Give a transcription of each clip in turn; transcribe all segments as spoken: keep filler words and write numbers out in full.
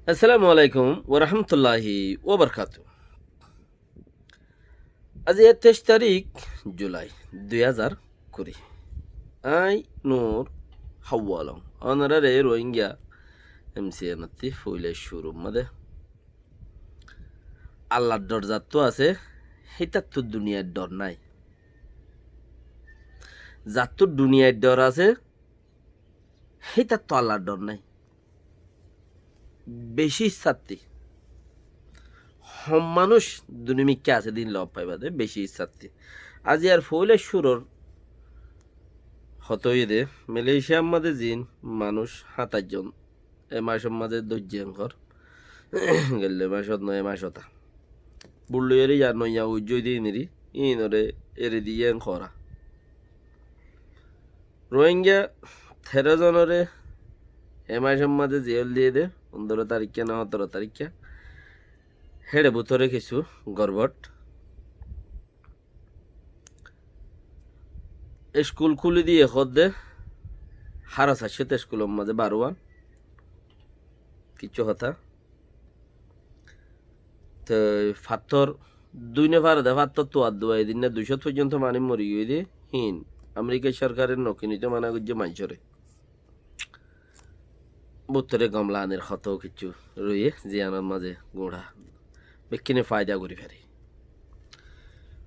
Assalamu alaikum warahmatulláhi wabarakátuhu. Aijja teic tarík julai dui házar kuri. Añí Nur Hawalong. Ónorare Rohingya M C N ottú foila cúrur mazé Allar dhor zattú asé, hítattú duniyair dhor nái. Zattú duniyair dhor asé, hítattú Allar dhor nái. Beci issatti. Hom manúic duniyar mazé asé din loi faiba de, beci issatti. Aijja foila cúrur hotá óiye de, Malaysiar mazé zin manúic háñt aic zon e macor mazé dóijje enkor. Gelle macot no, e macot. Bul loiyóre ya noiya uijjó de inori, inore eri diye enkora. Rohingya teró zonore e macor mazé ziyól diye de, fundoro tarikka na hótoro tarikka. Héçe bútore kissú gorbot. Iskul kúli diye hoódde, hára saicót iskulor mazé baruwan. Kissú hotá. Toi fattór dui nofare de fattór tuwar duwai dinne dui cót foijjonto manúic mori giyói de, híin Amerika sorkare no kinito mana goijje maincóre. Bútore gom laganir hotá kissú roiye, ziyanor mazé guñça bekkúne faida gorí fare.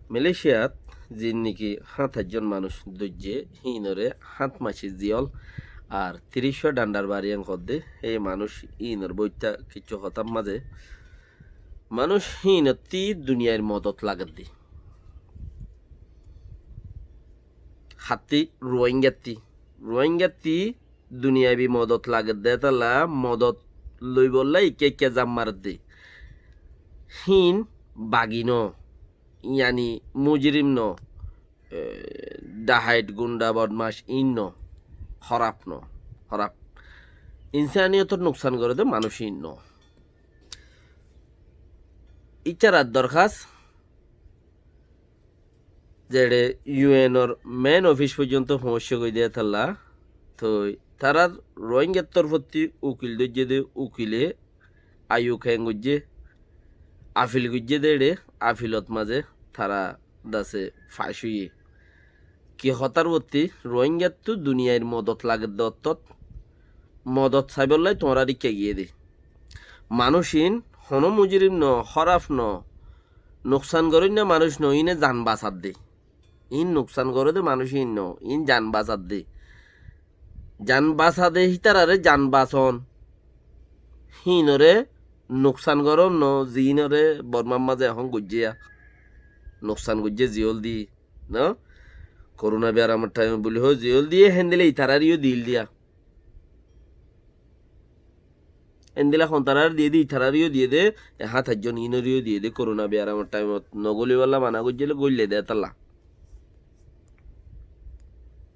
Malaysiat zin niki háñt aic zon manúic dóijje, híinore háñt maci ziyól ar tiríc cót dhandhar bari en hoódde, hé manúic híinor boitta kissú hotár mazé manúic híinottí duniyair modot lagedde. Hattí Rohingyattí, Rohingyattí duniyabi modot lagedde, hétolla modot loibolla ikká ikká zam maredde. Híin bagi no, yani mujirim no, e, dhahait, gunda, bodmac íin no, hóraf no, hóraf. Insaniyotor nuksan gorede manúic íin no. Ítarar dorhas zeçé U N or main office foijjonto foóñiccé goi de hétolla, toi tarár Rohingyar torfottí ukil dóijje de, ukile ayuk heng goijje, afil goijje de éçe, afilot mazé tará dase fac óiye. Ki hotár uottí? Rohingyattú duniyair modot lagedde ottót, modot saibólla tuáñra rikká giyé de. Manúic íin honó mujirim no, hóraf no, nuksan goróinna manúic no, íine zan basadde. Íin nuksan goré de manúic íin no, íin zan basadde. Zan basade hítararé zan bason. Híinoré nuksan gorón no, ziínoré Bormar mazé ehón goijjé ya. Nuksan goijjé ziyól di, no? Korona biyaramor thaimot buli hoó ziyól diyé, héndilla ítararé yó dil diya. Héndilla hontararé diyé de, ítararé yó diyé de, e háñt aic zon íinoré yó diyé de, korona biyaramor thaimot no golibolla mana goijjé le goille de hétolla.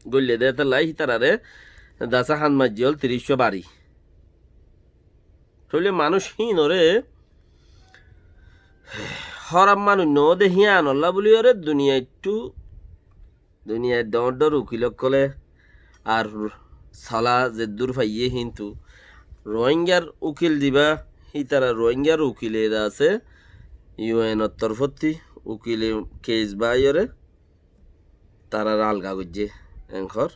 Goille de hétolla hítararé dase háñt mac ziyól tiríc cót bari. Tóile manúic híinoré hóraf manúic no de híanolla buli oré duniyaittú, duniyair dhoóñr dhoóñr ukil ókkole ar sola zeddúr faiyé, kintu Rohingyar ukil zibá, hítara Rohingyar ukile de asé, U N or torfottí ukile kes báiyoré tarár alga goijjé enkor.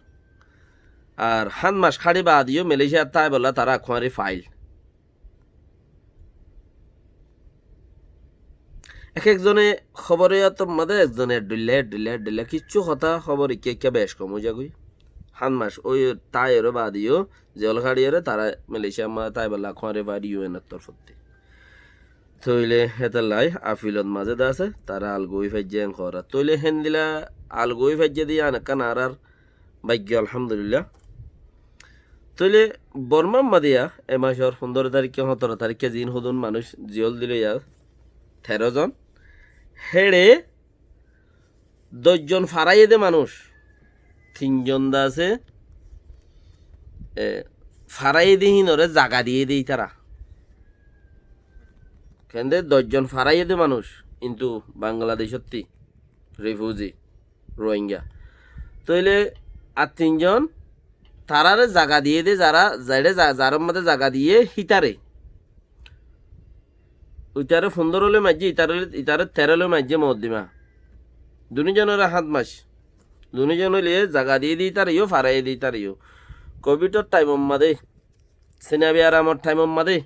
Ar háñt mac háçi baade yó Malaysiat táibolla tará kuáñri fail. Ek ek zone hóbor yót mazé ek zone eddhóilla, eddhóilla, eddhóilla. Kissú hotá hóbor ikká ikká bec kom ói zagói. Háñt mac ói táiyoré baade yó, ziyól háçiyoré tará Malaysiar mazé táibolla kuáñri fail U N or torfottí. Tóile hétolla afilot mazé de asé, tará alga ói faijjé enkora. Tóile héndilla alga ói faijjé de yían ekkán añárar báigyo, alhamdulillah. Tóile Bormar mazé ya, e macor fundoro tarikka, hótoro tarikka ziín hodún manúic ziyól dilo ya, teró zon. Héçe doc zon faraiyé de manúic, tin zon de asé, e, faraiyé de híinoré zaga diyé de ítara. Kende doc zon faraiyé de manúic, kintu Bangladecótti, refugee, Rohingya. Tóile ar tin zon taráre zaga diyé de, zará, zaré za-, zarár mazé zaga diyé hítare. Uitaré fundóro loi maijjé, itaré, itaré teró loi maijjé mokoddima. Duní zonore háñt mac. Duní zon óile zaga diyé de itareyó, faraiyé de itareyó. Kovidor thaimor mazé, sinabi aramor thaimor mazé,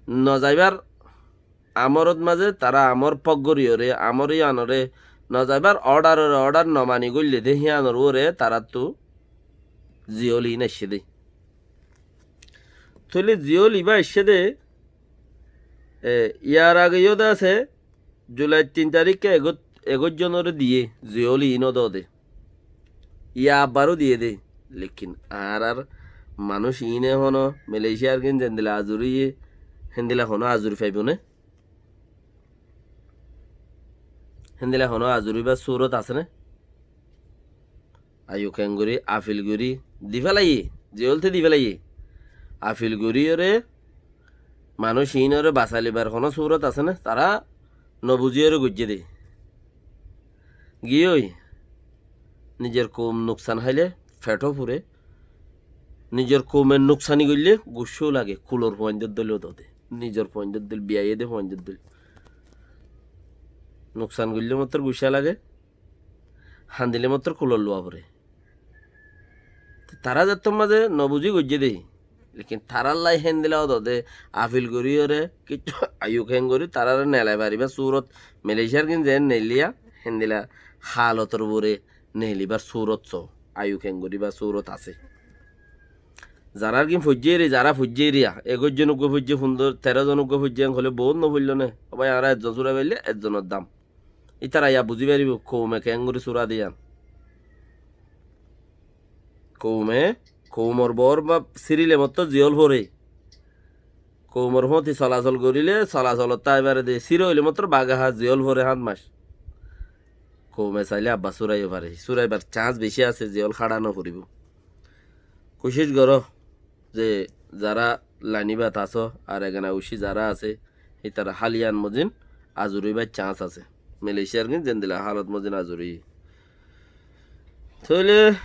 nozaibár amorot mazé tará amor pok goríyoré, amor yíanoré, nozaibár ordaroré, ordar nomani goillé de híanor uore taráttu ziyól iín aiccé de. Tóile ziyól ibá aiccé de, e, yar age yó de asé, Julai tin taríkka egoic, egoic zonoré diyé, ziyól iín ó de. Yá abbaró diyé de. Lekin añárar manúic iíne honó Malaysiar gín zendila azuri yé, héndila honó azuri faibó né? Héndila honó azuri ibár surot asé né? Ayuk engorí, afil gorí, di félaiyé, ziyól te di félaiyé. Afil goríyoré, manúic iínoré basailibár honó surot asé né? Tará nobuzíyoré goijjé de. Giyói, nizor koum nuksan háile fethó fure, nizor koume nuksani goillé guccó lage, kulor fuaindór dóil ó de. Nizor fuaindór dóil, biyaiyé de fuaindór dóil. Nuksan goillé mottor guccá lage, handile mottor kulot luwa fore. Tará zettór mazé nobuzí goijjé de, lekin tarállai héndila ó de, afil goríyoré, kiccú ayuk engorí taráre nelai faribár surot, Malaysiar gín zeén neillíya, héndila halotor uore neilibár surot só, ayuk engoríbar surot asé. Zarár gín foijjé eri, zará foijjé eriya, egoic zon uggúa foijjé, fundóro, teró zon uggúa foijjé, en hoilé bout nofoilló né? Ó bái, añára ezzon sura faillé, ezzonor dam. Ítara yá buzí faribó, koume keéngorí sura de yían. Koume, koumor bor ba sírile mottor ziyól fore. Koumor fóti solasol goríle, solasolottú aái fare de, síra óile mottor bagaha ziyól fore háñt mac. Koume sailé abba sura yó fare, suraibar chans bicí asé, ziyól háça noforibó. Kucíc goró, ze zará lainibát asó, ar egana ucí zará asé, ítara háliyan mozin azuri óibar chans asé. Malaysiar gín zendila halot mozin azuri. Tóile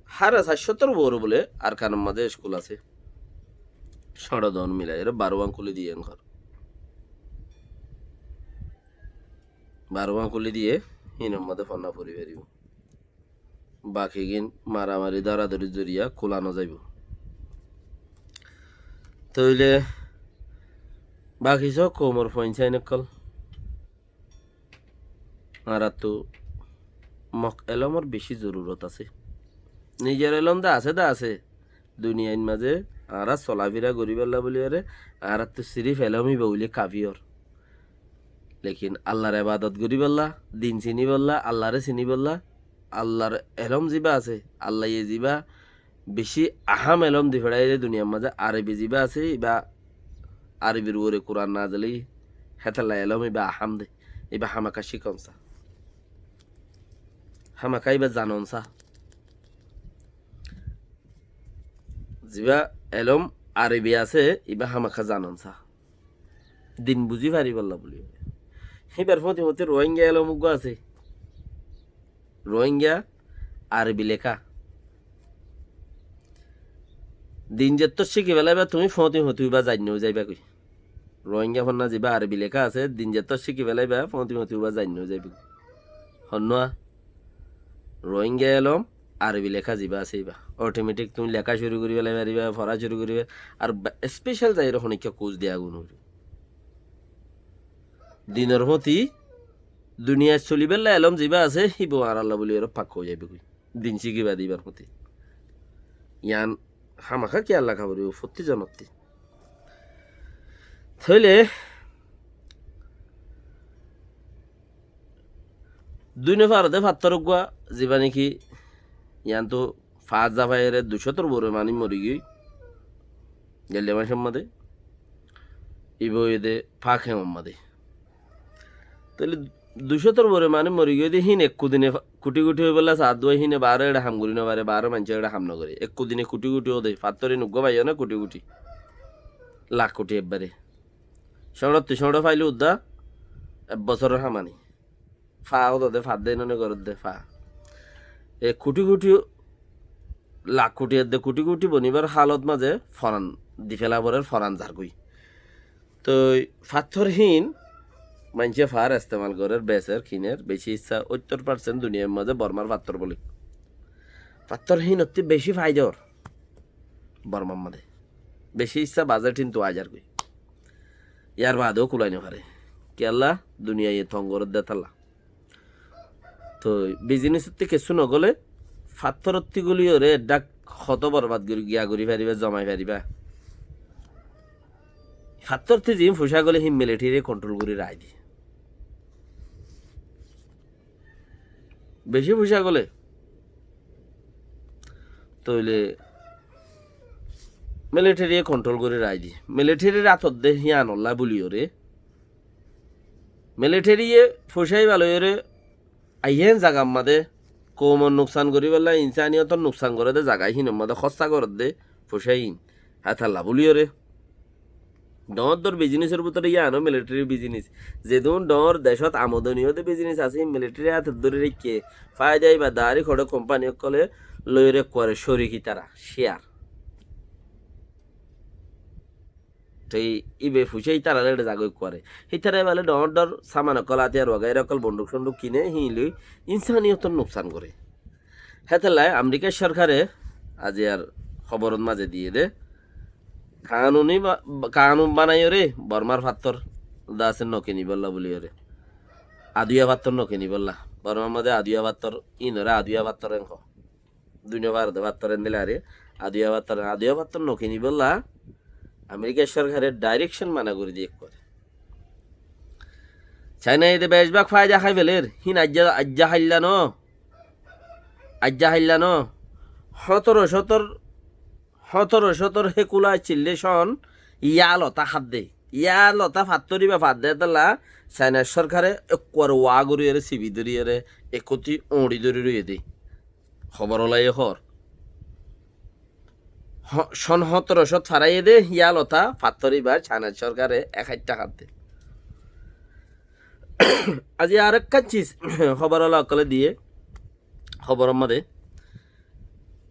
háre sair cótor uore bóle Arkanor mazé iskul asé. Cóñço don milaiyóre baruwán kúli diyé enkor. Baruwán kúli diyé, hínor mazé fonná fori faribó. Bakigín maramari, dóradorir zoriya kúla nozaibó. Tóile baki só koumor fuain sáin ókkol, añárattu mok elómor bicí zorurot asé. Nizor elóm de asé de asé, duniyair mazé añára solafira goríbolla bóliyoré añárattu siríf elóm íba óile kafi ór. Lekin Allar ebadot goríbolla, din siníbolla, Allaré siníbolla, Allar elóm zibá asé, Allaye zibá bicí ahám elóm di feçáiye de duniyar mazé, Arobi zibá asé, ibá Arobir uore Kuran nazil óiye, hétolla elóm ibá ahám de, ibá hámaka cíkon sá. Hámaka ibá zanon sá. Zibá elóm Arobi asé, ibá hámaka zanon sá. Din buzí faribólla bóli. Híbar fóti fóti Rohingya elóm uggúa asé. Rohingya Arobi leká. Din zettót cíki felaibá tuñí fóti fóti ibá zainno zaibá goi. Rohingya fonná zibá Arobi leká asé, din zettót cíki felaibá fóti fóti ibá zainno zaibá goi. Honnúa? Rohingya elóm Arobi leká zibá asé ibá. Otometik tuñí leká cúru gorí felai faribá, fora cúru gorí felai. Ar ba-, especial zaiyóre honikka kus diya gún óibo. Dinor fóti duniyait solibólla elóm zibá asé, híba añáralla bóli ere fakka ói zaibói goi. Din cíkiba de ibár fóti. Yián hámaka kiyal raká foribó, fottí zonottí. Tóile dui nofar de fattór uggúa, zibá niki yiántu fañs zafaiyóre dui cótor uore manúic mori giyói. Gelde maicór mazé. Ibá óiye de Pak hemor mazé. Tóile dui cótor uore manúic mori giyói de hín ekku dine fa-, kuthi kuthi óibolla saá de híne baáre eçe ham gorí nofaré, baáre maincór eçe ham nogoré. Ekku dine kuthi kuthi óde, fattór hín uggúa faiyó na kuthi kuthi. Lak kuthi ebbare. Cóñçottú cóñço faile uddá ek bosóror hamani. Fa ódode, fa de inone goródde, fa. E kuthi kuthi, lak kuthi edde kuthi kuthi bonibár halot mazé foran di fela forer, foran zargói. Toi fattór híin maincé far estemal gorér, beser, kiner, beci issá óttor parsent duniyair mazé Bormar fattór bóli. Fattór híinottú beci faida ór Bormar mazé. Beci issá bajet híin tuwa aizar goi. Yar baade ó kulai no fare. Kiyólla? Duniyaiye tong gorédde tálla. Toi bizinisottú kessú no góle, fattorottú góliyoré dhák hoto borbad gori giya gori fariba, zomai fariba. Fattorottú ziín fucá góle híin militariye kontrol gori rai di. Beci fucá góle tóile militariye kontrol gori rai di. Militarir átot de híanolla bóliyoré militariye fucá íba loiyoré aiyén zagar mazé koumor nuksan goríbolla, insaniyotor nuksan goré de zaga híinor mazé hóssa gorédde fucá híin. Hétalla bóliyoré dhoóñr dhoóñr bizinisor bútore yíano militari bizinis. Zedún dhoóñr decót amodoni óde bizinis asé, militari átot dóri raikké, faida íba daári hoçé kompani ókkole loiyoré ekkuare córik ítara, cíyar. Toi íba fucá ítarare eçé zagói kuare. Hítara íba le dhoóñr dhoóñr saman ókkol, átiyar wagaira ókkol, bonduk-sonduk kine, híin loi insaniyotor nuksan goré. Hétolla Amerikar sorkare aijjar hóborot mazé diyé dé, kanuni ba-, kanun banaiyoré Bormar fattór dase no kinibólla bóliyoré. Aduya fattór no kinibólla. Bormar mazé aduya fattór, híinoré aduya fattór en hoó. Dui no fare de fattór endilla aré, aduya fattór, aduya fattór no kinibólla Amerikar sorkare dairekcon mana gorí diyé ekkuare. Cainaye de becbák faida hái feler, híin aijja, aijja háilla no, aijja háilla no. Hóñtoro cótor, hóñtoro cótor hékula accíl de cóon yálota hádde. Yálota fattór íba fadde hétolla Cainar sorkare ekkuare wa goríyoré, sibi dóriyoré, ekkúti uñçi dóri roiyé dé. Hóbor ólaye hoór. Ho-, cóon hóñtoro cót faraiyé dé, yálota fattór íba Cainar sorkare ek háit thakadde. Aijja arekkán sis hóbor óla ókkole diyé, hóboror mazé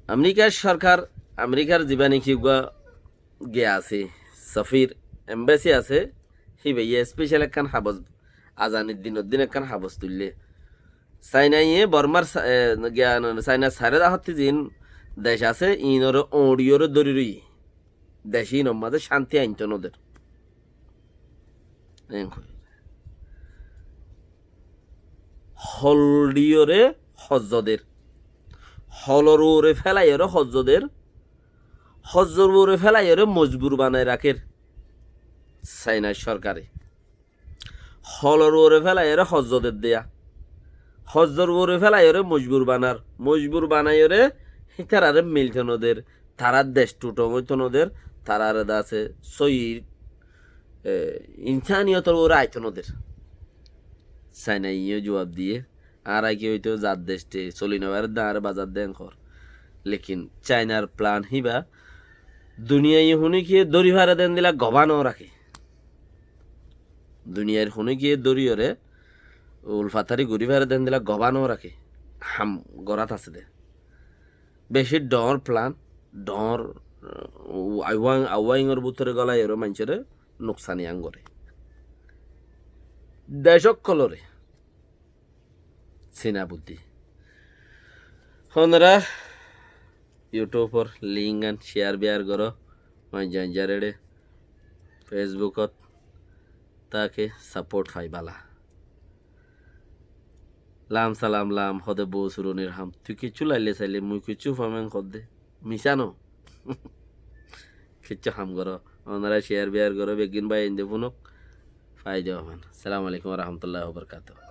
Amerikar sorkar, Amerikar zibá niki uggúa giya asé, safir, embasi asé, híbaye especial ekkán habos, azanir dinor din ekkán habos tuillé. Cainaye Bormar sa-, e, giyan, Cainar sairó dahottí ziín dec asé, iínoré uñçiyoré dóri roiyé. Dec iínor mazé cánti aintó noder. Eén hoiyé. Hol diyoré hozzo der. Holor uore félaiyoré hozzo der. Hozzor uore félaiyoré mojbur banai rakér Cainar sorkare. Holor uore félaiyoré hozzo der de yá. Hozzor uore félaiyoré mojbur banar. Mojbur banaiyoré hítararé milto no der. Tarár dec thuthom óito no der. Tararé dase sóiyi, e, insaniyotor uore aito no der. Cainaye yó juab diyé, añára ki óito zar dec te soli no farer de, añáre bazar de en hoór. Lekin Cainar plan híba, duniyaiye honíkiye dóri fare de endilla gobá no raké. Duniyair honíkiye dóriyoré ulfatari gorí fare de endilla gobá no raké. Ham gorát asé de. Beci dhoóñr plan, dhoóñr, uh, awang, awangor bútore gólaiyoré maincóre nuksani an goré. Dec ókkolóre. Sina buddí. Honora YouTube or link an share biyar goró, maincé ainzar eçé Facebook ot, take support fai bála. Lam salam lam, hode bou suronir ham. Tui kiccú laile saile mui kiccú fam en hodde. Misá no. Kiccú ham goró. Onora share biyar goró, beggín bái inde funok. Faide faban. Assalamu alaikum wa rahmatullahi wa barakatuhu.